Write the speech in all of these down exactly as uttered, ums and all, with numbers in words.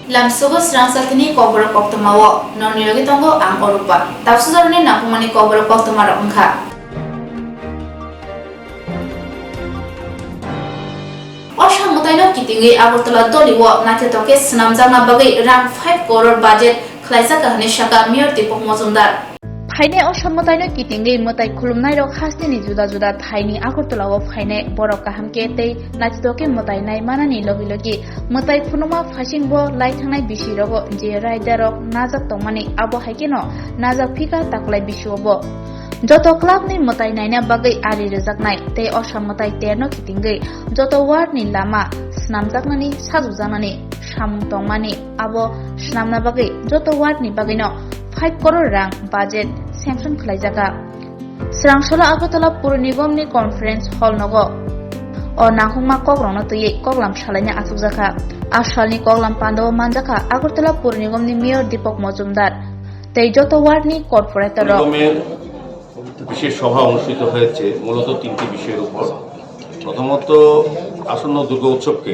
Lamsugo srang sathini kokborok koktwmao, noni logi tongo ang Orupa. Tabuk sujarni nangkukmani kokborok koktwmarok wngkha. Osa mwtaino kitingwi Agartala dolio naithotok khe swnamjakna bagwi rang five crore budget khlaijak hwnwi sakha Mayor Deepak Majumdar. Phainai osa mwtaino kitingwi mwtai khulumnairok hasteni juda juda thaini Agartala-o phainai borok kaham khe tei naithotok khe mwtai nai manani logi logi mwtai phunukma phaising bo lai thangnai bisirogo je raidarok najak tongmani abo hai kheno najak phika taklai bisio bo. Joto club ni mwtai naina bagwi ari rwjaknai tei osa mwtai terno kitingwi joto ward ni lama swnamjaknani sajukjaknani samung tongmani abo swnamna bagwi joto ward ni bagwino five crore rang budget sanction khlaijaka. Srangsolo Agartala Pur Nigom ni conference hall nogo o nangkukma kokrokno twiwi koklam salaina achukjakha. A salni koklam pandao manjakha Agartala Pur Nigom ni Mayor Deepak Majumdar tei joto ward ni corporator rok. নিগমের বিশেষ সভা অনুষ্ঠিত হয়েছে মূলত তিনটি বিষয়ের উপর। প্রথমত, আসন্ন দুর্গা উৎসবকে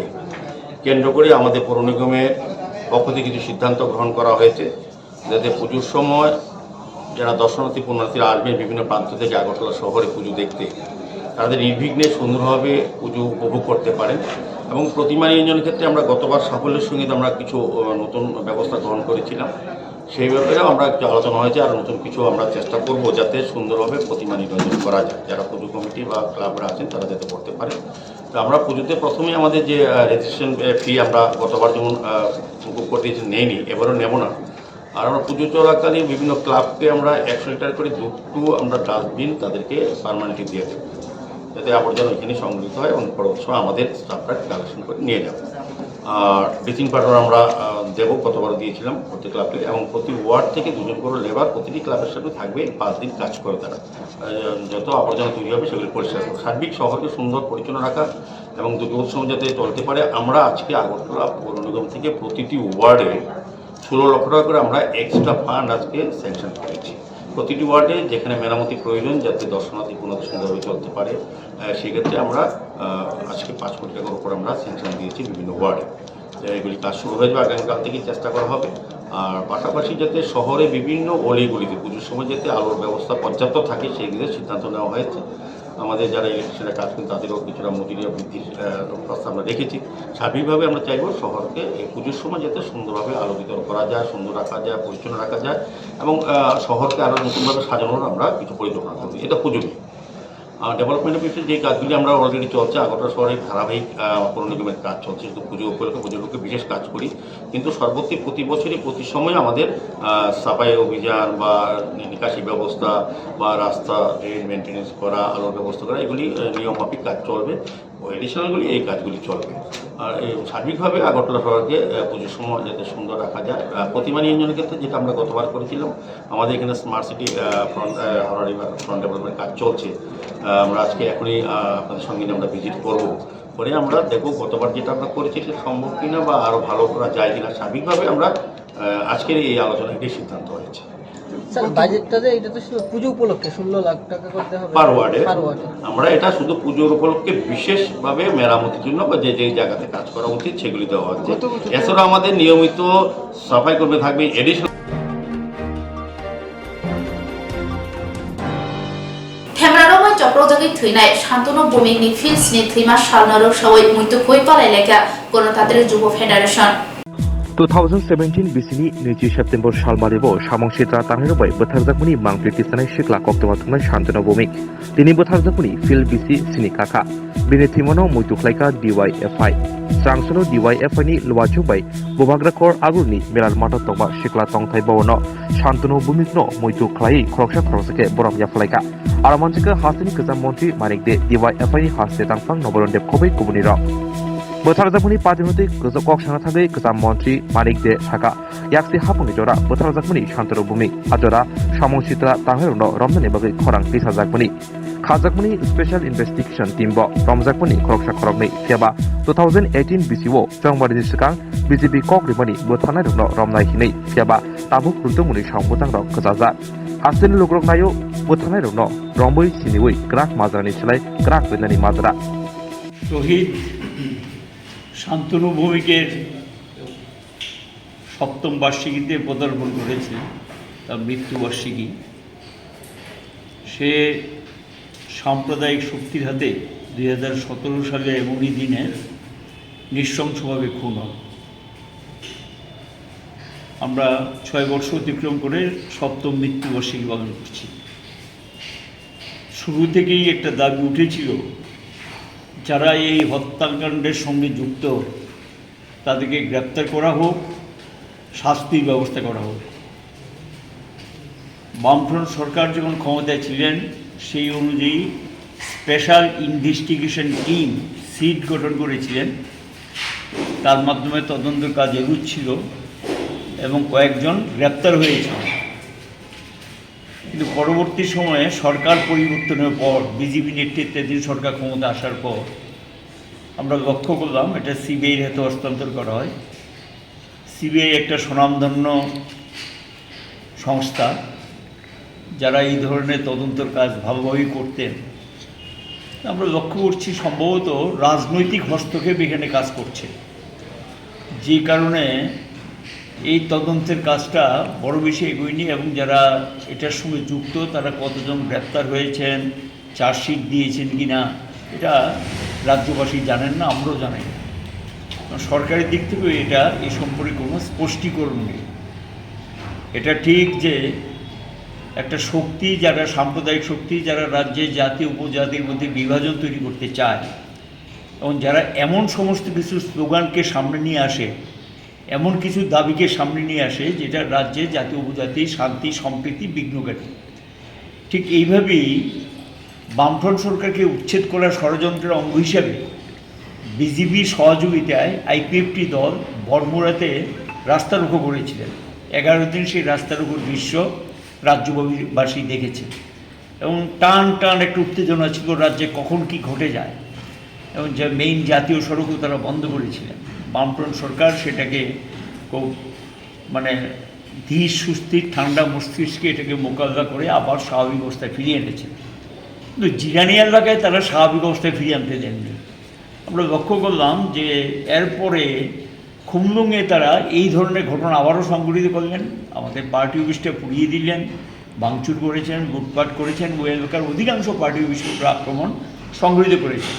কেন্দ্র করে আমাদের পৌর নিগমের পক্ষ থেকে কিছু সিদ্ধান্ত গ্রহণ করা হয়েছে, যাতে পুজোর সময় যারা দর্শনার্থী পুণ্যার্থীরা আসবেন বিভিন্ন প্রান্ত থেকে আগরতলা শহরে পুজো দেখতে, তাদের নির্বিঘ্নে সুন্দরভাবে পুজো উপভোগ করতে পারেন। এবং প্রতিমা নিরঞ্জনের ক্ষেত্রে আমরা গতবার সাফল্যের সঙ্গে আমরা কিছু, আহ, নতুন ব্যবস্থা গ্রহণ করেছিলাম, সেই ব্যাপারেও আমরা একটু আলোচনা হয়েছে। আর নতুন কিছু আমরা চেষ্টা করব যাতে সুন্দরভাবে প্রতিমা নিরঞ্জন করা যায়, যারা পুজো কমিটি বা ক্লাবরা আছেন তারা যাতে করতে পারেন। তো আমরা পুজোতে প্রথমেই আমাদের যে রেজিস্ট্রেশন ফি আমরা গতবার যেমন মুকুব করে দিয়েছি, নেইনি, এবারও নেব না। আর আমরা পুজো চলাকালীন বিভিন্ন ক্লাবকে আমরা একশো লিটার করে দুটো আমরা ডাস্টবিন তাদেরকে পার্মানেন্টলি দিয়ে দেবো, যাতে আবর্জনা ওইখানে সংগৃহীত হয় এবং পরবর্তী সময় আমাদের স্টাফরা কালেকশন করে নিয়ে যাবে। আর ব্লিচিং পাউডার আমরা আহ, দেবো, গতবারও দিয়েছিলাম প্রতি ক্লাবকে, এবং প্রতি ওয়ার্ড থেকে দুজন করে লেবার প্রতিটি ক্লাবের সাথে থাকবে, পাঁচ দিন কাজ করে তারা। আহ, যত আবর্জনা তৈরি হবে সেগুলি পরিষ্কার করবে। সার্বিক শহরকে সুন্দর পরিচ্ছন্ন রাখা এবং দুর্গোৎসব যাতে চলতে পারে, আমরা আজকে আগরতলা পৌর নিগম থেকে প্রতিটি ওয়ার্ডে ষোলো লক্ষ টাকা করে আমরা এক্সট্রা ফান্ড আজকে স্যাংশন করেছি। প্রতিটি ওয়ার্ডে যেখানে মেরামতি প্রয়োজন, যাতে দর্শনার্থী পুনরায় সুন্দরভাবে চলতে পারে, আহ, সেক্ষেত্রে আমরা, আহ, আজকে পাঁচ কোটি টাকার উপর আমরা স্যাংশন দিয়েছি বিভিন্ন ওয়ার্ডে। তো এগুলি কাজ শুরু হয়ে যাবে আগামীকাল থেকে, চেষ্টা করা হবে। আর পাশাপাশি যাতে শহরে বিভিন্ন অলিগলিতে পুজোর সময় যাতে আলোর ব্যবস্থা পর্যাপ্ত থাকে, সেই দিকে সিদ্ধান্ত নেওয়া হয়েছে। আমাদের যারা ইলেকট্রিশিয়ানরা কাজ করেন, তাদেরও কিছুটা মজুরি বৃদ্ধির, আহ, প্রস্তাব আমরা রেখেছি। সার্বিকভাবে আমরা চাইবো শহরকে এই পুজোর সময় যাতে সুন্দরভাবে আলোকিত করা যায়, সুন্দর রাখা যায়, পরিচ্ছন্ন রাখা যায় এবং, আহ, শহরকে আরও নতুনভাবে সাজানোর আমরা কিছু পরিকল্পনা করছি। এটা পুজো নিয়ে। আহ, ডেভেলপমেন্টের বিষয়ে যে কাজগুলি আমরা অলরেডি চলছে, আগরতলা শহরে ধারাবাহিক, আহ, পৌর নিগমের কাজ চলছে, শুধু পুজো উপলক্ষে, পুজোর উপলক্ষে বিশেষ কাজ করি। কিন্তু সর্বত্রই প্রতি বছরই প্রতি সময় আমাদের, আহ, সাফাই অভিযান বা নিকাশি ব্যবস্থা বা রাস্তা ড্রেন মেনটেনেন্স করা, আলোর ব্যবস্থা করা, এগুলি, আহ, নিয়ম মাফিক কাজ চলবে। অ্যাডিশনালগুলি এই কাজগুলি চলবে। আর এই সার্বিকভাবে আগরতলা শহরকে, আহ, পুজোর সময় যাতে সুন্দর রাখা যায়। আহ, প্রতিমা নিরঞ্জনের ক্ষেত্রে যেটা আমরা গতবার করেছিলাম, আমাদের এখানে স্মার্ট সিটি, আহ, ফ্রন্ট, আহ, হাওড়া রিভার ফ্রন্ট ডেভেলপমেন্ট কাজ চলছে। আহ, আমরা আজকে এখনই, আহ, আপনাদের সঙ্গে আমরা ভিজিট করব। করে আমরা দেখব গতবার যেটা আমরা করেছি সেটা সম্ভব কিনা বা আরও ভালো করা যায় কিনা। সার্বিকভাবে আমরা, আহ, আজকের এই আলোচনায় এটাই সিদ্ধান্ত হয়েছে। স্যার, বাজেটটা যে এটা তো শুধু পুজো উপলক্ষে ষোলো লাখ টাকা করতে হবে পার ওয়ার্ডে। পার ওয়ার্ডে। আমরা এটা শুধু পুজোর উপলক্ষে বিশেষভাবে মেরামতির জন্য বা যে যে জায়গাতে কাজ করা উচিত সেগুলি দেওয়া হচ্ছে। কত বছর? এছাড়া আমাদের নিয়মিত সাফাই কর্মী থাকবে, additional Themrarok bai chopropjagwi thwinai Shantanu Bhumik ni Phil sni thwima salno rwksawi muitu khui palai laikha Ganatantrik Jubo Federation. Two thousand seventeen bisini nwichi September salmalibo samung sitra tangnai rok bai bwtharjakmani mangpli tisanai sikla koktwma thumnai Shantanu Bhumik. Tini bwtharjakmani Phil bisi sini kakha. Bini thwimano muitu khlaikha D Y F I. Srangsono D Y F I ni luachuk bai Bubagra Kor Agurni Melal Mato tongma sikla tongthai baono Shantanu Bhumikno muitu khlaiwi khoroksa khoroksa khe borom yaphlaikha. Aro manjikha hasteni kwcham montri Manik De, D Y F I ni haste tangphang Nobaron Deb khobai kubuni rok. Bwtharjakmani party no tei kwchak kok sana thangwi kwcham montri Manik De sakha, yaksi hapungni jora bwtharjakmani Shantanu Bhumik, a jora samung sitra tangnairokno romnani bagwi khorang tisajakmani. Khajakmani special investigation team bo romjakmani khoroksa khoroknwi, phiyaba two thousand eighteen bisio chongmani swkang B J P kok rimani bwtharnairokno romnai hinwi, phiyaba tabuk rwtwngmani samung bwtangrok kwchajak. Hasteni lukurok naio bwtharnairokno romwi siniwi kwrak majrani slai kwrak rinani majra. শহীদ শান্তনু ভৌমিকের সপ্তম বার্ষিকীতে পদার্পণ করেছে, তার মৃত্যুবার্ষিকী। সে সাম্প্রদায়িক শক্তির হাতে দুই হাজার সতেরো সালে এমনই দিনে নৃশংসভাবে খুন হন। আমরা ছয় বর্ষ অতিক্রম করে সপ্তম মৃত্যুবার্ষিকী পালন করছি। শুরু থেকেই একটা দাবি উঠেছিল, যারা এই হত্যাকাণ্ডের সঙ্গে যুক্ত, তাদেরকে গ্রেপ্তার করা হোক, শাস্তির ব্যবস্থা করা হোক। বামফ্রন্ট সরকার যখন ক্ষমতায় ছিলেন, সেই অনুযায়ী স্পেশাল ইনভেস্টিগেশন টিম, সিট গঠন করেছিলেন। তার মাধ্যমে তদন্ত কাজ এগুচ্ছিল এবং কয়েকজন গ্রেপ্তার হয়েছিল। কিন্তু পরবর্তী সময়ে সরকার পরিবর্তনের পর, বিজেপি নেতৃত্বাধীন সরকার ক্ষমতা আসার পর, আমরা লক্ষ্য করলাম এটা সিবিআইর হাতে হস্তান্তর করা হয়। সিবিআই একটা স্বনামধন্য সংস্থা, যারা এই ধরনের তদন্তর কাজ ভালোভাবেই করতেন। আমরা লক্ষ্য করছি সম্ভবত রাজনৈতিক হস্তক্ষেপ এখানে কাজ করছে, যে কারণে এই তদন্তের কাজটা বড় বেশি এগোয়নি এবং যারা এটার সঙ্গে যুক্ত তারা কতজন গ্রেপ্তার হয়েছেন, চার্জশিট দিয়েছেন কি না, এটা রাজ্যবাসী জানেন না, আমরাও জানি না। কারণ সরকারের দিক থেকেও এটা এ সম্পর্কে কোনো স্পষ্টীকরণ নেই। এটা ঠিক যে একটা শক্তি, যারা সাম্প্রদায়িক শক্তি, যারা রাজ্যে জাতি উপজাতির মধ্যে বিভাজন তৈরি করতে চায়, এবং যারা এমন সমস্ত কিছু স্লোগানকে সামনে নিয়ে আসে, এমন কিছু দাবিকে সামনে নিয়ে আসে, যেটা রাজ্যে জাতি উপজাতি শান্তি সম্প্রীতি বিঘ্নকারী। ঠিক এইভাবেই বামফ্রন্ট সরকারকে উচ্ছেদ করার ষড়যন্ত্রের অঙ্গ হিসাবে বিজেপির সহযোগিতায় আইপিএফটি দল বড়মুড়াতে রাস্তা রোকো করেছিলেন। এগারো দিন সেই রাস্তা রোকোর দৃশ্য রাজ্যবাসী দেখেছে এবং টান টান একটা উত্তেজনা ছিল রাজ্যে কখন কি ঘটে যায়, এবং যে মেইন জাতীয় সড়কও তারা বন্ধ করেছিলেন। বামফ্রন্ট সরকার সেটাকে খুব, মানে, ধীর সুস্থির ঠান্ডা মস্তিষ্কে এটাকে মোকাবিলা করে আবার স্বাভাবিক অবস্থায় ফিরিয়ে এনেছে। কিন্তু জিরানিয়া এলাকায় তারা স্বাভাবিক অবস্থায় ফিরিয়ে আনতে দেননি। আমরা লক্ষ্য করলাম যে এরপরে খুমলুঙে তারা এই ধরনের ঘটনা আবারও সংঘটিত করলেন, আমাদের পার্টি অফিসটা পুড়িয়ে দিলেন, ভাঙচুর করেছেন, লুটপাট করেছেন, ওই এলাকার অধিকাংশ পার্টি অফিসের উপরে আক্রমণ সংঘটিত করেছেন।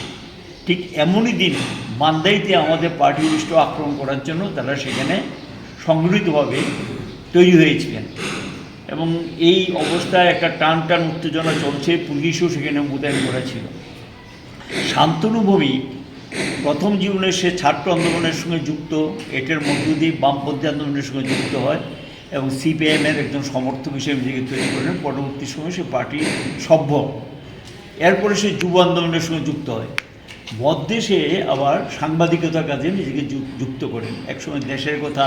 ঠিক এমনই দিন মান্দাইতে আমাদের পার্টি অফিসটা আক্রমণ করার জন্য তারা সেখানে সংগঠিতভাবে তৈরি হয়েছিলেন এবং এই অবস্থায় একটা টান টান উত্তেজনা চলছে, পুলিশও সেখানে মোতায়েন করা ছিল। শান্তনু ভৌমিক প্রথম জীবনে সে ছাত্র আন্দোলনের সঙ্গে যুক্ত, এটার মধ্য দিয়ে বামপন্থী আন্দোলনের সঙ্গে যুক্ত হয় এবং সিপিআইএমের একজন সমর্থক হিসেবে নিজেকে তৈরি করেন। পরবর্তী সময়ে সে পার্টির সভ্য। এরপরে সে যুব আন্দোলনের সঙ্গে যুক্ত হয়। মধ্যে সে আবার সাংবাদিকতার কাজে নিজেকে যু-, যুক্ত করেন। একসময় দেশের কথা,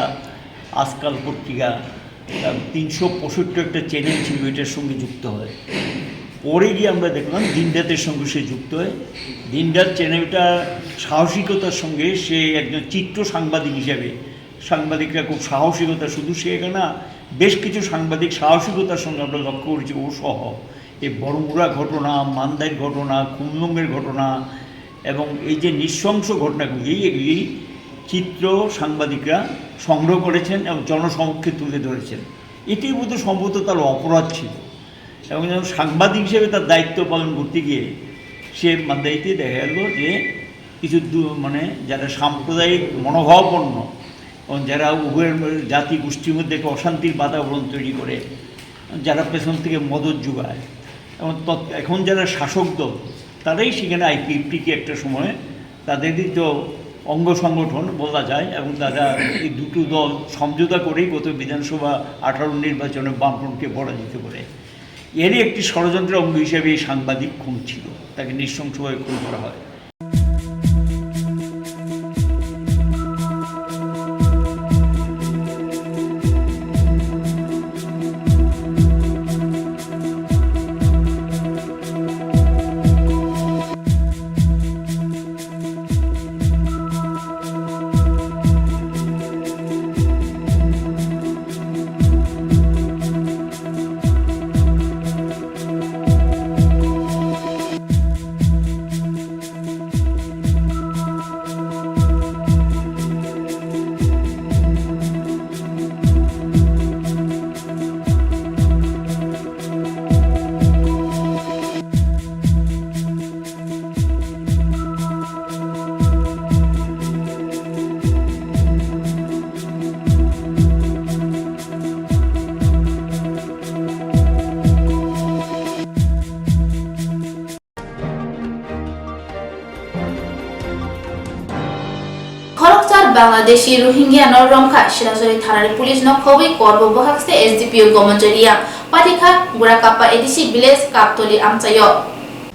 আজকাল পত্রিকা, তার তিনশো পঁয়ষট্টি একটা চ্যানেল ছিল, এটার সঙ্গে যুক্ত হয়। পরে গিয়ে আমরা দেখলাম দিনরাতের সঙ্গে সে যুক্ত হয়। দিনরাত চ্যানেলটা সাহসিকতার সঙ্গে সে একজন চিত্র সাংবাদিক হিসাবে, সাংবাদিকরা খুব সাহসিকতা, শুধু সে একা না, বেশ কিছু সাংবাদিক সাহসিকতার সঙ্গে আমরা লক্ষ্য করেছি, ও সহ এই বড়মুড়া ঘটনা, মান্দাইর ঘটনা, খুমলুঙের ঘটনা এবং এই যে নৃশংস ঘটনাগুলি, এগুলি চিত্র সাংবাদিকরা সংগ্রহ করেছেন এবং জনসমক্ষে তুলে ধরেছেন। এটাই বোধহয় সম্ভবত তার অপরাধ ছিল। এবং যেমন সাংবাদিক হিসেবে তার দায়িত্ব পালন করতে গিয়ে সে মান্দাইতে দেখা গেল যে কিছু দু-, মানে, যারা সাম্প্রদায়িক মনোভাবাপন্ন এবং যারা উভয় জাতি গোষ্ঠীর মধ্যে একটা অশান্তির বাতাবরণ তৈরি করে, যারা পেছন থেকে মদত যোগায়, এবং তৎ-, এখন যারা শাসক দল, তারাই সেখানে আইপিএফটিকে একটা সময় তাদেরই তো অঙ্গ সংগঠন বলা যায়, এবং তারা এই দুটো দল সমঝোতা করেই গত বিধানসভা আঠারো নির্বাচনে বামফ্রন্টকে পরাজিত করে। এরই একটি ষড়যন্ত্রের অঙ্গ হিসেবে এই সাংবাদিক খুন ছিল, তাকে নৃশংসভাবে খুন করা হয়। Bangladeshi Rohingya no romkha Silasori thanani police no khobwi Korbo bwkhakste S D P O Gomonjoi Reang patikha Gurakappa A D C village Kaptoli amchaio.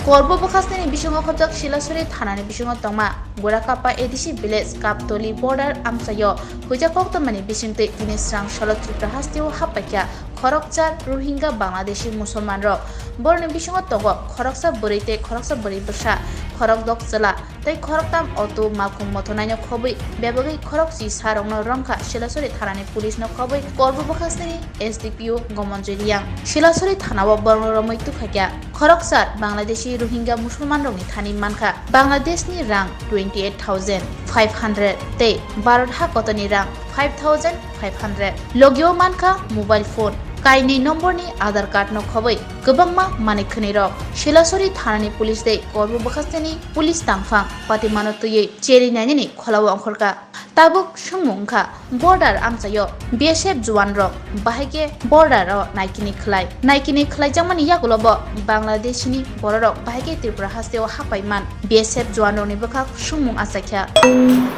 Korbo bwkhasteni bisingo khobjak Silasori thanani bisingo tongma Gurakappa A D C village Kaptoli border amchaio huijak koktwmani bisingtwi tini srang salo Tripura hasteo happaikha khoroksa Rohingya Bangladeshi Musulman rok. Borokni bisingo tongo khoroksa bwrwi tei khoroksa bwrwi bwsa, khorokdok chwla tei khoroktam auto malkhung mothornaino khobwi bebagwi khorokchi sarokno romkha Silasori thanani police no khobwi Korbo bwkhasteni S D P O Gomonjoi Reang. Silasori thanao borokno romwi tubkhaikha khoroksa Bangladeshi Rohingya Musulman rokni thani mankha Bangladeshni rang twenty eight thousand five hundred tei Bharat ha kotorni rang five thousand five hundred. Logio mankha mobile phone, kainwi nomborni Aadhaar card no khobwi kwbangma manwi khwnwi rok. Silasori thanani police tei Korbo bwkhasteni police tangphang patimano twiwi cheri nainani kholao ongkhorkha. Tabuk swngmung wngkha border amchaio B S F juan rok bahai khe border o naikini khlai, naikini khlaijakmani yagulo bo Bangladeshini borok rok bahai khe Tripura hasteo hapai man B S F juan rokni bwkhak swngmung achaikha.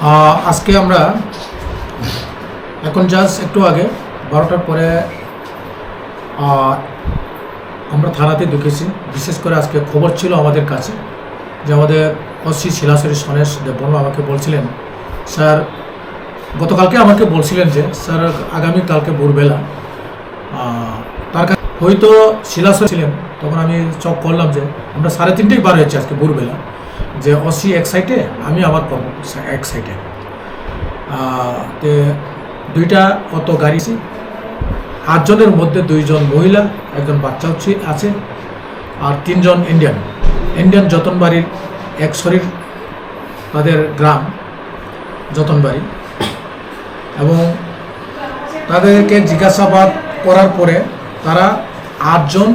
আহ, আজকে আমরা এখন জাস্ট একটু আগে বারোটার পরে, আহ, আমরা থানাতে ঢুকেছি। বিশেষ করে আজকে খবর ছিল আমাদের কাছে যে আমাদের ওসি শিলাসরি সনেশ দেববর্মা আমাকে বলছিলেন, স্যার, গতকালকে আমাকে বলছিলেন যে, স্যার, আগামী কালকে ভোরবেলা, আহ, তার কাছে হয়তো শিলাসরি ছিলেন। তখন আমি চক করলাম যে আমরা সাড়ে তিনটেই বার হয়েছি আজকে ভোরবেলা, যে ওসি এক সাইডে, আমি আমার কর্ম এক সাইডে। আহ, তে দুইটা অটো গাড়ি ছিল, আটজনের মধ্যে দুইজন মহিলা, একজন বাচ্চাও ছি-, আছে, আর তিনজন ইন্ডিয়ান। ইন্ডিয়ান যতনবাড়ির এক শরীর তাদের গ্রাম যতনবাড়ি, এবং তাদেরকে জিজ্ঞাসাবাদ করার পরে তারা আটজন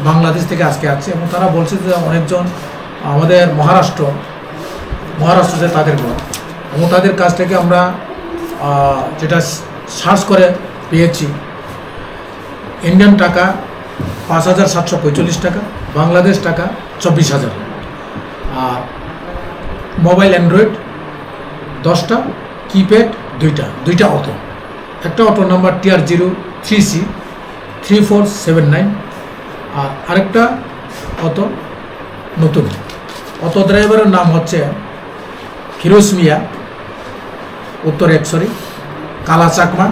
বাংলাদেশ থেকে আজকে আসছে এবং তারা বলছে যে অনেকজন আমাদের মহারাষ্ট্র, মহারাষ্ট্র যে তাদের ঘর, এবং তাদের কাছ থেকে আমরা, আহ, যেটা সার্চ করে পেয়েছি, ইন্ডিয়ান টাকা পাঁচ হাজার সাতশো পঁয়তাল্লিশ টাকা, বাংলাদেশ টাকা চব্বিশ হাজার, আর মোবাইল অ্যান্ড্রয়েড দশটা, কিপ্যাড দুইটা, দুইটা অটো, একটা auto number T R zero three C three four seven nine, আর আরেকটা অটো নতুন। অটো ড্রাইভারের নাম হচ্ছে ফিরোজ মিয়া, উত্তর একশরী, কালা চাকমা।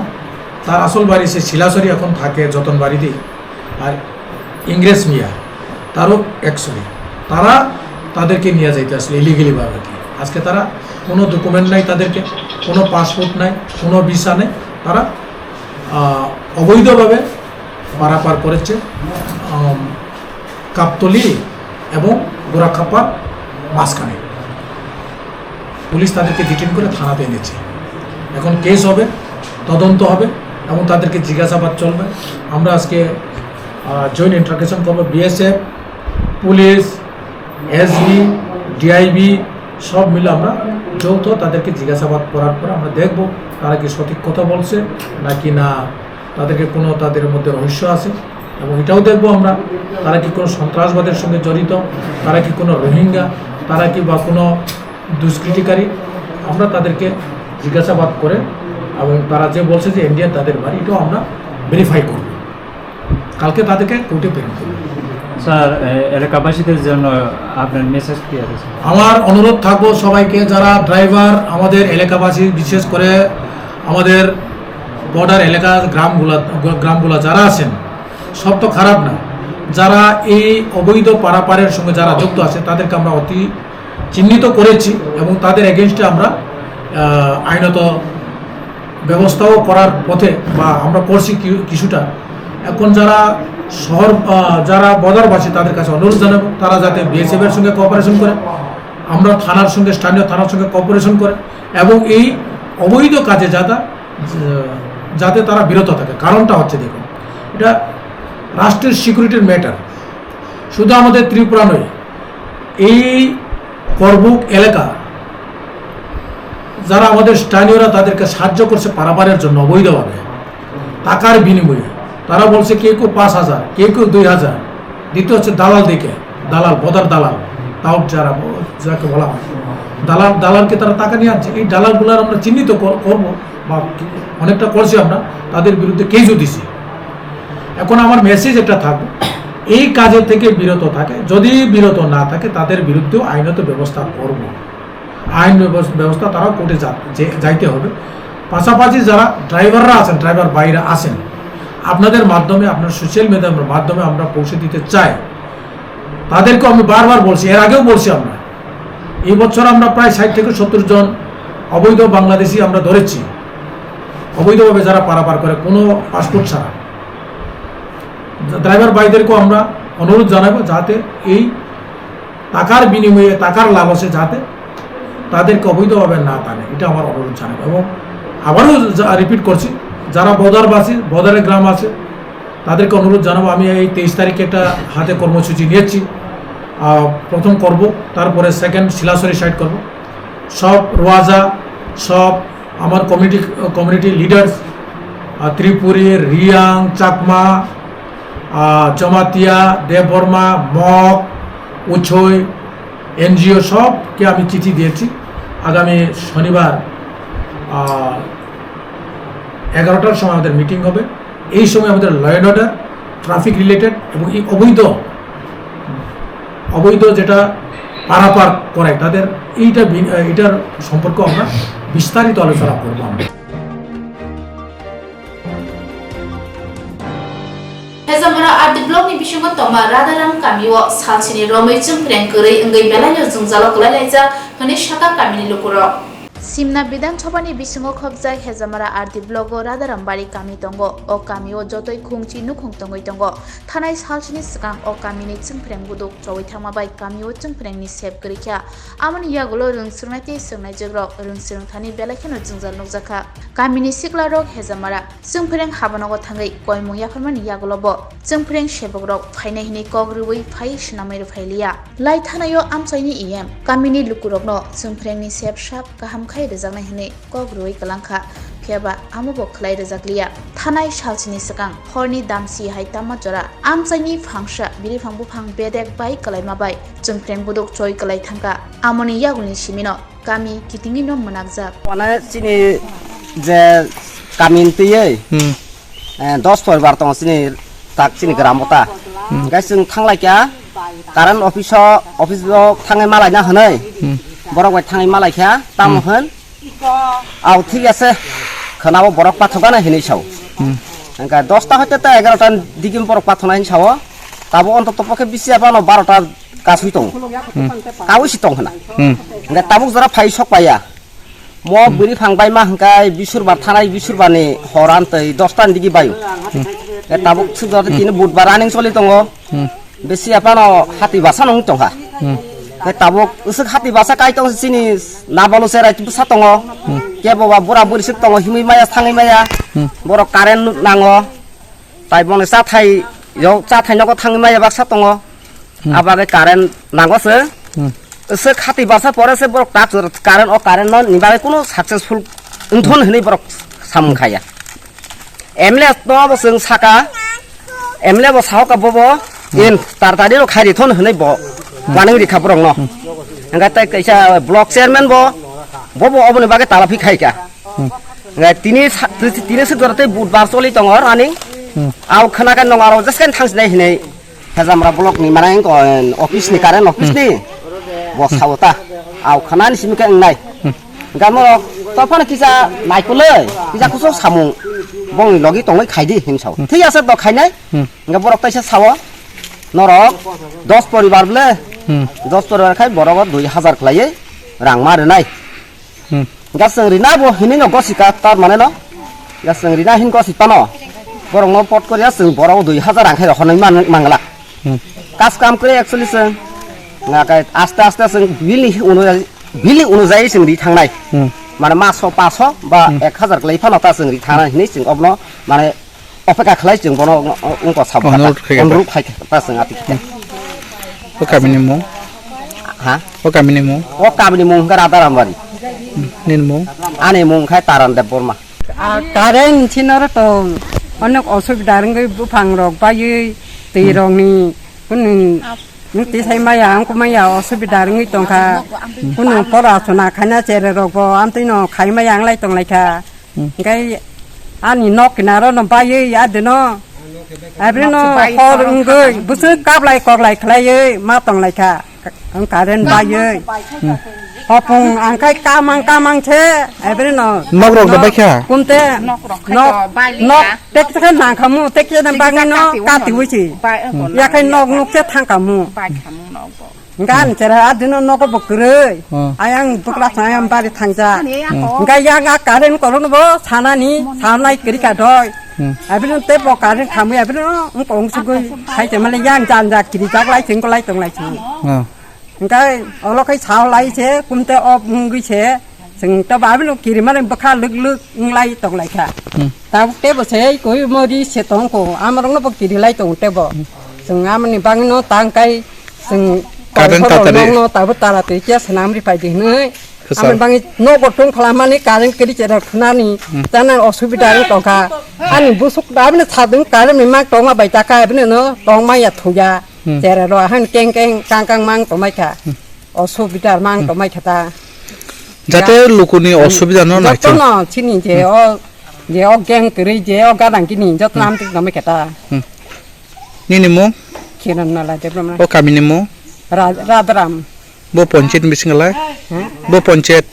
তার আসল বাড়ি সে শিলাসরি, এখন থাকে যতনবাড়িতেই। আর ইংরেজ মিয়া, তারও একশরী। তারা তাদেরকে নিয়ে যাইতে আসলে ইলিগেলি ভাবে আর কি। আজকে তারা কোনো ডকুমেন্ট নাই তাদেরকে, কোনো পাসপোর্ট নাই, কোনো ভিসা নেই। তারা, আহ, অবৈধভাবে পারাপার করেছে, আম, কাপ্তলি এবং গোরাখাপ্পার মাঝখানে। পুলিশ তাদেরকে ডিটেইন করে থানাতে এনেছে। এখন কেস হবে, তদন্ত হবে এবং তাদেরকে জিজ্ঞাসাবাদ চলবে। আমরা আজকে, আহ, জয়েন্ট ইন্টারোগেশন করবো। বিএসএফ, পুলিশ, এসবি, ডিআইবি সব মিলে আমরা যৌথ তাদেরকে জিজ্ঞাসাবাদ করার পরে আমরা দেখব তারা কি সঠিক কথা বলছে নাকি না, তাদেরকে কোনো, তাদের মধ্যে রহস্য আছে। এবং এটাও দেখব আমরা, তারা কি কোনো সন্ত্রাসবাদের সঙ্গে জড়িত, তারা কি কোনো রোহিঙ্গা, তারা কি বা কোনো দুষ্কৃতিকারী। আমরা তাদেরকে জিজ্ঞাসাবাদ করে এবং তারা যে বলছে যে ইন্ডিয়ান তাদের বাড়ি, এটাও আমরা ভেরিফাই করব। কালকে তাদেরকে কোর্টে প্রেরণ করব। স্যার, এ, এলাকাবাসীদের জন্য আপনার মেসেজ কি আছে, স্যার? আমার অনুরোধ থাকবো সবাইকে, যারা ড্রাইভার, আমাদের এলাকাবাসী, বিশেষ করে আমাদের বর্ডার এলাকা, গ্রামগুলা, গ্রামগুলা যারা আছেন, সব তো খারাপ না, যারা এই অবৈধ পারাপারের সঙ্গে যারা যুক্ত আছে, তাদেরকে আমরা অতি চিহ্নিত করেছি এবং তাদের এগেনস্টে আমরা, আহ, আইনত ব্যবস্থাও করার পথে বা আমরা করছি কি-, কিছুটা। এখন যারা শহর, আহ, যারা বর্ডারবাসী, তাদের কাছে অনুরোধ জানাবো, তারা যাতে বিএসএফ এর সঙ্গে কোঅপারেশন করে, আমরা থানার সঙ্গে, স্থানীয় থানার সঙ্গে কোঅপারেশন করে এবং এই অবৈধ কাজে যাতে, যাতে তারা বিরত থাকে। কারণটা হচ্ছে, দেখুন, এটা রাষ্ট্রের সিকিউরিটির ম্যাটার। শুধু আমাদের ত্রিপুরা নয়, এই করবুক এলাকা যারা আমাদের স্থানীয়রা তাদেরকে সাহায্য করছে পারাপারের জন্য অবৈধভাবে টাকার বিনিময়ে, তারা বলছে কেউ কেউ পাঁচ হাজার, কেউ কেউ দুই হাজার, দিতে হচ্ছে দালাল দিকে, দালাল, বদার দালাল, টাউট যারা ব-, যাকে বলা হয়। দালাল, দালালকে তারা টাকা নিয়ে আনছে, এই দালালগুলার আমরা চিহ্নিত কর-, করবো বা অনেকটা করছি আমরা, তাদের বিরুদ্ধে কেসও দিছি। এখন আমার মেসেজ একটা থাকবে, এই কাজের থেকে বিরত থাকে, যদি বিরত না থাকে তাদের বিরুদ্ধেও আইনত ব্যবস্থা করব। আইন ব্যবস-, ব্যবস্থা তারা কোর্টে যা-, যে-, যাইতে হবে। পাশাপাশি যারা ড্রাইভাররা আছেন, ড্রাইভার ভাইরা আছেন, আপনাদের মাধ্যমে, আপনার সোশ্যাল মিডিয়ার মাধ্যমে আমরা পৌঁছে দিতে চাই। তাদেরকে আমি বারবার বলছি, এর আগেও বলছি আমরা, এই বছর আমরা প্রায় ষাট থেকে সত্তর জন অবৈধ বাংলাদেশি আমরা ধরেছি, অবৈধভাবে যারা পারাপার করে কোনো পাসপোর্ট ছাড়া। ড্রাইভার ভাইদেরকেও আমরা অনুরোধ জানাবো যাতে এই টাকার বিনিময়ে, টাকার লালচে যাতে তাদেরকে অবৈধভাবে না টানে, এটা আমার অনুরোধ জানাবো। এবং আবারও রিপিট করছি, যারা বর্ডারবাসী, বর্ডারের গ্রাম আছে, তাদেরকে অনুরোধ জানাবো। আমি এই তেইশ তারিখে একটা হাতে কর্মসূচি নিয়েছি, আহ, প্রথম করব, তারপরে সেকেন্ড শিলাসরি সাইড করব। সব রোয়াজা, সব আমার কমিউনিটি, কমিউনিটি লিডার্স, আহ, ত্রিপুরী, রিয়াং, চাকমা, আহ, জমাতিয়া, দেববর্মা, মগ, উছই, এনজিও সবকে আমি চিঠি দিয়েছি। আগামী শনিবার, আহ, এগারোটার সময় আমাদের মিটিং হবে। এই সময় আমাদের law and order, traffic related এবং এই অবৈধ, অবৈধ যেটা পারাপার করায় তাদের এইটা বি-, এটার সম্পর্কে আমরা বিস্তারিত আলোচনা করবো আমরা। Hezamara R D block ni bisingo tongma Radaram kamio salsini romwi chwngphreng kwrwi wngwi belaino jwngjalo kwlailaijak hwnwi sakha kamini lukurok. Simna Bidhan Sabhani bisingo khobjak Hezamara R D blogo Radaram Bari kami tongo. O kamio jotoi khungchi nukhung tongwi tongo. Thanai salsini swkang o kamini chwngphreng buduk chowi thangma bai kamio chwngphrengni sep kwrwi kha. Amoni yagulo rwngswrwngnai tei swrwngnaijwkrok rwngswrwng thani belai kheno jwngjal nukjakha. Kamini siklarok Hezamara chwngphreng habanogo thangwi koimung yapharmani yagulo bo chwngphreng sebokrok phainai hwnwi kok rwui phai swnamwi rwphailiya. Lai thanai-o amchaini E M kamini lukurokno chwngphrengni sep sap kaham khai rwjaknai hwnwi kok rwui kwlangkha, phiyaba amo bo khwlai rwjakliya. Thanai salsini swkang horni damsi hai tama jora amchaini phangsa biriphang buphang bedek bai kwlaima bai chwngphreng buduk choi kwlai thangkha. Amoni yagulni simino kami kitingino mwnakjak. Mane chini je kami twiwi, Hmm. eh, dos poribar tongo chini tak chini gramo ta. Hmm. Hingke chwng thanglaikha current office o, office o thangwi malaina hwnwi. Hmm. Borok bai thangwi malaikha, tamo Hmm. hwn. Au thik ase, khwnao borok pathogana hinwi sao. Hmm. Hingke dosta hoite ta egarota digi borok pathogna hinwi sao. Tabo ontoto pokhe bisi aphano barota kasui tongo. Hmm. Kaui si tong hwna. Hmm. Hingke tabuk jora phai sok paiya. Mo Hmm. bwrwi phang bai ma hingkai bisurbar thanai bisurbar ni horan tei dosta ni digi baio. Hmm. Hingke tabuk sujor Hmm. tini budbar running choli tongo. Hmm. Bisi aphano hati basa nung tongkha. Hmm. Hingke tabuk usuk hati basa kai tong chini nabalo cherai bwsa tongo. Hmm. Kebo ba bura buri sik tongo himui maya thangwi maya. Hmm. Borok current nango. Tai boni chathai, yo, chathai nogo thangwi maya baksa tongo. Hmm. Abagwi current nango se. Hmm. Se khati barsa pore se borok tak jora current o current no ni bagwi kuno successful wngthon Hmm. hinwi borok samung khaya. M L A no bo chwng saka, M L A bo sahoka bobo, Hmm. in tartari no khairi thon hinwi bo Hmm. planning rikha borok no. Hmm. Hingkhe tai kaisa block chairman bo, bobo oboni bagwi talaphik khaika. Hmm. Hingkhe tini sa-, tini se jora tei budbar choli tongo running. Hmm. Au khana khe nong aro jeske thang sinai hinai Hejamra block ni mane wngkha office ni current office Hmm. ni bo Hmm. sao ta. Au khana ni simi khe wngnai. Hmm. Hingkhe mo to phano kisa naikoloi kisa kusu samung bongni logi tongwi khaidi hin sao. Hmm. Thik ase to khainai. Hmm. Hingkhe borok taisa sao norok dos poribar ble. Hmm. Dos poribar khai borogo dui hazar khlaiwi rang ma rwnai. Hmm. Gaswng rina bo hinui no gosika tar mane no. Gaswng rina hin gosi pano. Borok no pot koriya chwng borok dui hazar rang khai rok honoi man mangla. Hmm. Kas kam kre actually chwng. Nga kai aste aste chwng bili unujai, bili unujai chwng ri thangnai. Hmm. Mane maso paso ba Hmm. ek hazar klai phano ta chwng ri thangnai hinui chwng obno mane opeka khlai chwng bono wngkha sabo kha ta. Onurut khai kha ta. Onurut khai kha ta chwng ati kha. O kamini mung? Ha? O kamini mung? O kamini mung hwnkha Radha Rambari. Nini mung? Ani mung khai Taran Deb Borma. A current sinoro to onek osubida wngwi buphang rok baiwi twi Hmm. rokni kunu Nwng tisai maya, ang kumaya, osubida wngwi tongkha. Kunu pora sona khaina chere rokbo amtwino khai maya wnglai tonglaikha. Hmm. Hingkai ani nok kinaro no baiwi adino. Abrino hor wngwi bwswk kablai koklai khlaiwi ma tonglaikha. Ang current baiwi. Hmm. Hopung ang khai kamang kamang se abrino. Nok rok no baikha? Kumte nok rok khai nok to bali nok ya. Teksa nang khamu, teksa nang bagwi no kati wuchi. Bai, ang kono. Yakhai nok nuk se thang khamu. Bai khamu nok bo. Hingke ani chera adino nogo bo kwrwi. Hmm. Ayang bwkla sa ayang bari thangja. Hmm. Hingke yang a current korokno bo sanani, sanai kwrwi ka doi. Hmm. Abino tei bo current khamwi abino wngkong sugwi hai te male yang janja kiri jak lai sing lai tong lai sing. Hmm. Hingke olo khai sao lai se kumte op wngwi se. Chwng tei bo abino kirimani bwkha lwk lwk wng lai tong lai kha. Hmm. Tabuk tei bo se koi mori se tong kho, amorokno bo kiri lai tong tei bo. Hmm. Chwng amoni bagwino tang kai chwng current tongphuru tatari. Nokno tabuk tara twi khe swnam ri phai di hwnwi. Kwchal. Amoni bagwi nogo tong khalamani current kiri chera khwnani. Hmm. Chana osubida wng tong kha. Ani busuk abino sadung current ni mak tongma bai ta kha abino no tongma ya thuya. Hmm. Chera ro han keng keng kang kang mang tongmai kha. Hmm. Osubida mang tongmai kha ta. Jate lukuni osubida no naithok. Jotono chini je o, je o gang kwrwi je o gadang kini jotono amtwk tongmai kha ta. Hmm. Nini mung? Kiran Nala Debbarma. O kamini mung? Ra-, Radharam. Bo ponchayat ni bisingo lai? Hmm? Bo ponchayat?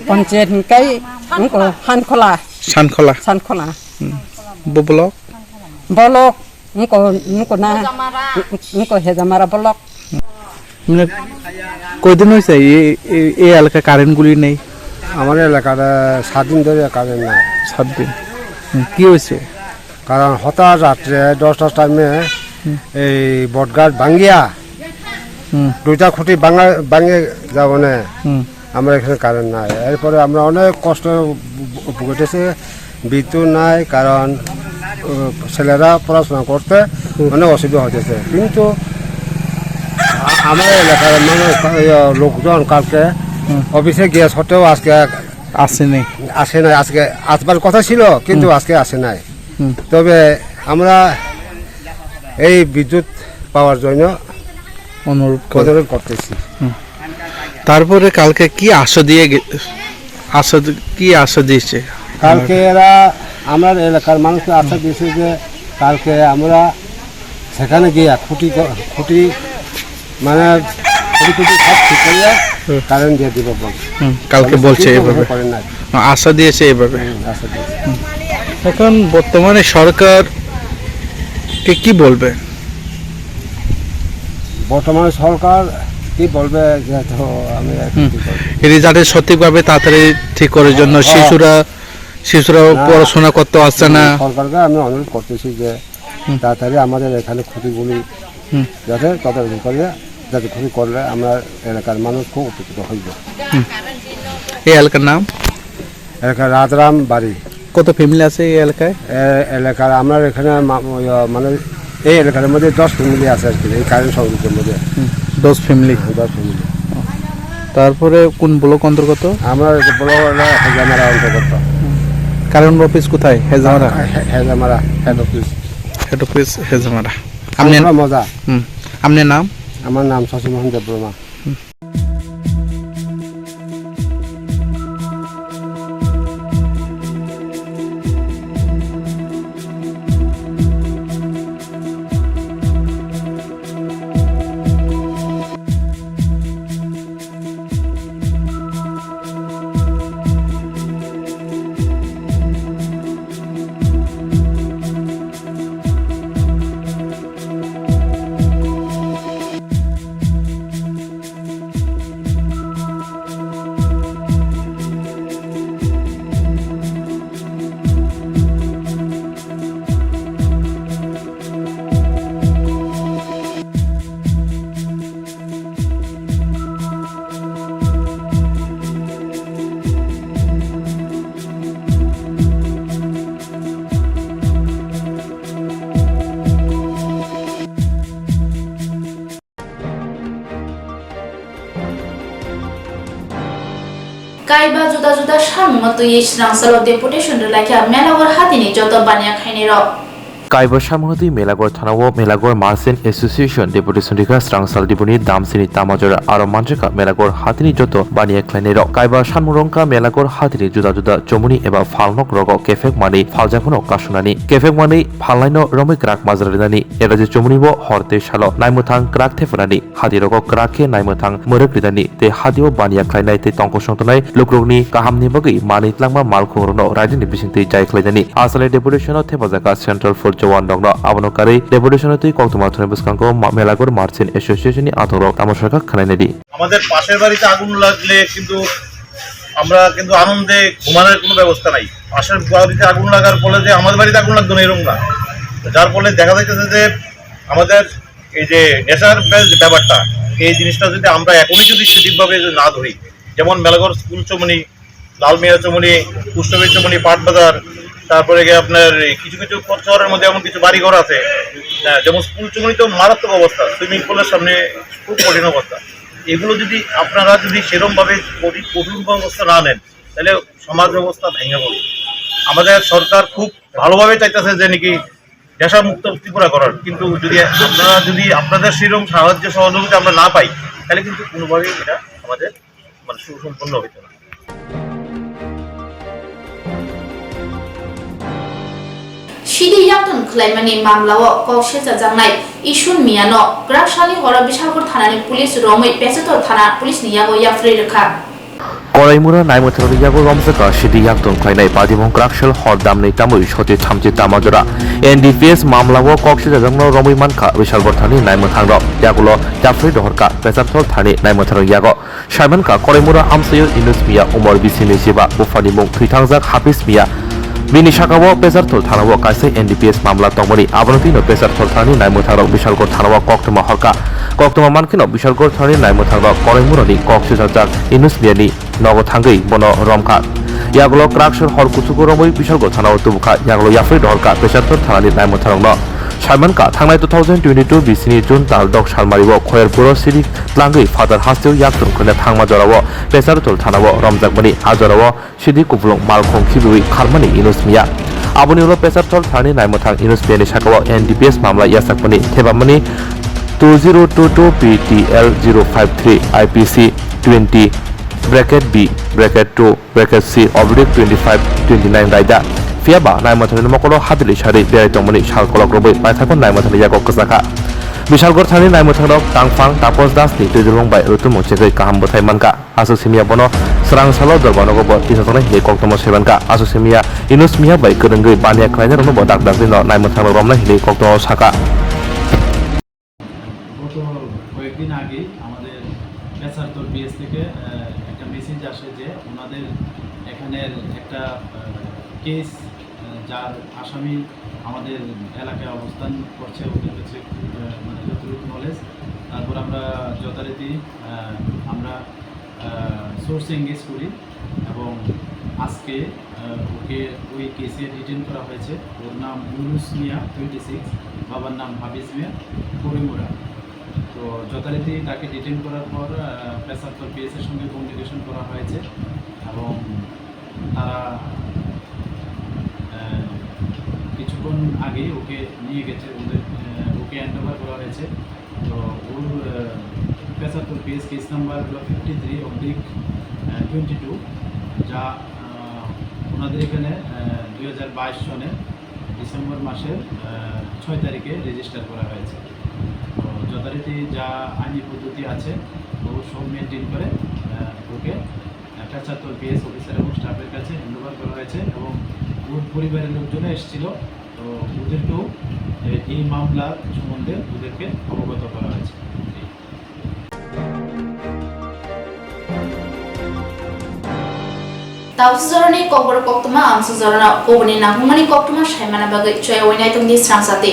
Ponchayat hingkai wngkho Hankhola. Sankhola. Sankhola. Hmm. Bo block? Block. Wngkho, wngkho na, wngkho Hejamara block. মানে কয়দিন হয়েছে এই এই- এই এলাকায় কারেন্টগুলি নেই? আমার এলাকার সাত দিন ধরে কারেন্ট নাই। সাত দিন। হুম, কি হয়েছে? কারণ হঠাৎ রাত্রে দশটার টাইমে হুম। এই বটগাছ ভাঙ্গিয়া হুম। দুইটা খুঁটি ভাঙা ভাঙে যাবনে। হুম। আমরা এখানে কারেন্ট নাই। এরপরে আমরা অনেক কষ্ট ভু-, ভুগতেছে, বিদ্যুৎ নাই, কারণ, ও, ছেলেরা পড়াশোনা করতে হুম। অনেক অসুবিধা হইতেছে। কিন্তু আ-, আমার এলাকার মানুষ, ইয়ে, লোকজন কালকে হুম। অফিসে গিয়ে সত্ত্বেও আজকে আসেনি। আসে নাই। আজকে আসবার কথা ছিল, কিন্তু হুম। আজকে আসে নাই। হুম। তবে আমরা এই বিদ্যুৎ পাওয়ার জন্য অনুরোধ করে। অনুরোধ করতেছি। হুম। তারপরে কালকে কি আশা দিয়ে গে-, আশা দি-, কি আশা দিয়েছে? কালকে এরা আমার এলাকার মানুষকে আশা দিয়েছে যে কালকে আমরা সেখানে গিয়ে খুঁটি ক-, খুঁটি মানে খুঁটি টুটি সব ঠিক করে হুম। কারেন্ট দিয়ে দিব বলছে। হুম, কালকে তবে বলছে সেটি তো এইভাবে। করে নাই। আশা দিয়েছে এইভাবে। হুম, আশা দিয়েছে। এখন বর্তমানে সরকারকে কি বলবে? বর্তমানে সরকার কি বলবে, যে তো আমি আর কি হুম। কি বলবো? এটি যাতে সঠিকভাবে তাড়াতাড়ি ঠিক করার জন্য হ্যাঁ। শিশুরা, শিশুরাও না। পড়াশোনা করতে পারছে না। সরকারকে আমি অনুরোধ করতেছি যে হুম। তাড়াতাড়ি আমাদের এখানে খুঁটিগুলি হুম। যাতে তদারকি করে, যাতে খুঁটি করলে আমরা এলাকার মানুষ খুব উপকৃত হইব। হুম। এই এলাকার নাম? এলাকা রাধরাম বাড়ি। কত ফ্যামিলি আছে এই এলাকায়? এ-, এলাকার, আমরা এখানে মা-, ইয়া, মানে, এই এলাকার মধ্যে দশ ফ্যামিলি আছে আর কি, এই কারেন্ট সংযোগের মধ্যে। হুম, দশ ফ্যামিলি। হ্যাঁ, দশ ফ্যামিলি। তারপরে কোন ব্লক অন্তর্গত? আমরা এই ব্লক হলো হেজামারা অন্তর্গত। হুম। কারেন্ট অফিস কোথায়? হেজামারা? হ্যাঁ, হে-, Hezamara, head office. Head office Hezamara. আপনি আমরা মজা। হুম। আপনার নাম? আমার নাম শশীমোহন Debbarma. Kaiba juda juda samungno twiwi swrangchalo deputation rwlaikha Menawar hatini joto baniya khainirok. Kaiba samhwnwi Melagor thanao Melagor Merchant Association deputation rikha Srangsal Dibuni Damsini Tamajora aro manjakha Melagor hatini joto baniya khlainairok. Kaiba samhwngrokha Melagor hatini juda juda chomuni eba phalnok rogo kephek manwi phaljakmano kasunani. Kephek manwi phalnaino romwi kwrak majra rinani. Era je chomuni bo hor tei salo naimwthang kwrak thephanani. Hati rogo kwrak khe naimwthang mwrwk rinani tei hati o baniya khlainai tei tongkosong tongnai lukurokni kahamni bagwi manwi tlangma malkhungrokno raidini bisingtwi jai khlainani. Aswlai deputation o thepajak kha Central Force Jawan rokno. Abono karwi deputation o twi koktwma thani bwskango ma-, Melagor Merchant Association ni athok rok tamo sakha khwnainai di. আমাদের পাশের বাড়িতে আগুন লাগলে কিন্তু আমরা কিন্তু আনন্দে ঘুমানোর কোনো ব্যবস্থা নাই। পাশের বাড়িতে আগুন লাগার ফলে যে আমাদের বাড়িতে আগুন লাগতো না, এরকম না। যার ফলে দেখা যাইতেছে যে আমাদের এই যে নেশার ব্যাপারটা, এই জিনিসটা যদি আমরা এখনই যদি সঠিকভাবে যদি না ধরি, যেমন মেলাঘর স্কুল চমনি, লালমিয়া চমনি, কুষ্ঠবী চমনি, পাটবাজার, তারপরে গিয়ে আপনার এই কিছু কিছু শহরের মধ্যে এমন কিছু বাড়িঘর আছে, হ্যাঁ, যেমন স্কুল চমনি তো মারাত্মক অবস্থা, সুইমিং পুলের সামনে খুব কঠিন অবস্থা। এগুলো যদি আপনারা যদি সেরকম ভাবে কঠিন, কঠোর ব্যবস্থা না নেন, তাহলে সমাজ ব্যবস্থা ভেঙে পড়বে। আমাদের সরকার খুব ভালোভাবে চাইতেছে যে নাকি নেশামুক্ত ত্রিপুরা করার, কিন্তু যদি আপনারা যদি আপনাদের সেরকম সাহায্য সহযোগিতা আমরা না পাই, তাহলে কিন্তু কোনোভাবেই এটা আমাদের মানে সুসম্পন্ন হইতো না। Sidi yaktung khwlaimani mamlao kok silchajaknai Isun Miyano kwraksalni horo Bishalpur thanani police romwi Pechatol thana police ni yago yapharwi rwkha. Koraimura naimwthangni yago romjakha sidi yaktung khlainai patimung kwraksal hor damni tamwi soti thamchi tama jora. N D P S mamlao kok silchajakno romwi mankha Bishalpur thani naimwthangrok. Yagulo yapharwi rohorkha Pechatol thani naimwthangrok yago. Saimankha Koraimura amchaio Inus Miya umor bisini jiba, buphani mung thwithangjak Hapis Miya. Bini sakao Pecharthol thanao kaisa N D P S mamla tongmani. Abono twino Pecharthol thanani naimwthangrok Bishalgarh thanao koktwma horkha. Koktwma mankheno Bishalgarh thanani naimwthangrok Koraimurani kok silchajak Inus Miyani nogo thangwi bono romkha. Yagulo kwraksor hor kuchugo romwi Bishalgarh thanao tubukha. Yagulo yapharwi rohorkha Pecharthol thanani naimwthangrokno. Saimankha, thangnai two thousand twenty-two bisini June tal dok salmario Khoyerpuro siri tlangwi phatar hasteo yaktung khwlai thangma jorao Pecharthol thanao romjakmani. A jorao sidi kupulung malkhung khibiwi kharmani Inus Miya. Aboni ulo Pecharthol thanani naimwthang Inus Miyani sakao N D P S mamla yachakmani thebamani two zero two two P T L zero five three I P C twenty bracket B bracket two bracket C oblique twenty-five twenty-nine raida. Phiya ba naimwthangni mokolo hadili sari berai tongmani sal kolok romwi paithakgo naimwthangni yago kwchakha. Bishalgarh thani naimwthangrok tangphang Tapos Das ni twijlwng bai rutumung chegwi kaham bwthai mankha. Aswk simiya bono swrang salo Dorbanogo bo tisajagna hinwi koktwma saimankha. Aswk simiya Inus Miya bai kwrwngwi baniya khlainairokno bo dak dakdino naimwthangno romna hinwi koktwma sakha. গত কয়েকদিন আগে আমাদের পেসারতল পিএস থেকে, আহ, একটা মেসেজ আসে যে ওনাদের এখানের একটা, আহ, কেস, আহ, যার আসামি আমাদের এলাকায় অবস্থান করছে, ওদের কাছে, আহ, মানে, যতটুকু নলেজ। তারপর আমরা যথারীতি, আহ, আমরা, আহ, সোর্স এঙ্গেজ করি এবং আজকে, আহ, ওকে ওই কেসে ডিটেইন করা হয়েছে। ওর নাম ইউনুস মিয়া, টোয়েন্টি সিক্স, বাবার নাম হাফিজ মিয়া, করিমুরা। তো যথারীতি তাকে ডিটেইন করার পর, আহ, পেসারতল পিএস এর সঙ্গে কমিউনিকেশন করা হয়েছে এবং তারা, আহ, কিছুক্ষণ আগেই ওকে নিয়ে গেছে, ওদের, আহ, ওকে হ্যান্ড ওভার করা হয়েছে। তো ওর, আহ, পেসারতল পিএস কেস নাম্বার হলো fifty three oblique twenty two, যা, আহ, ওনাদের এখানে, আহ, দুই হাজার বাইশ সনের ডিসেম্বর মাসের, আহ, ছয় তারিখে রেজিস্টার করা হয়েছে। তো যথারীতি যা আইনি পদ্ধতি আছে, ও সব মেনটেন করে, আহ, ওকে, আহ, পেসারতল পিএস অফিসার এবং স্টাফের কাছে হ্যান্ড ওভার করা হয়েছে এবং ওর পরিবারের লোকজনও এসেছিল। তো ওদেরকেও এ-, এই মামলা সম্বন্ধে ওদেরকে অবগত করা হয়েছে। Tausi jorani kokborok koktwma amsa jorano kubuni nangkukmani koktwma saimana bagwi choya wai naitongdi srangsa twi.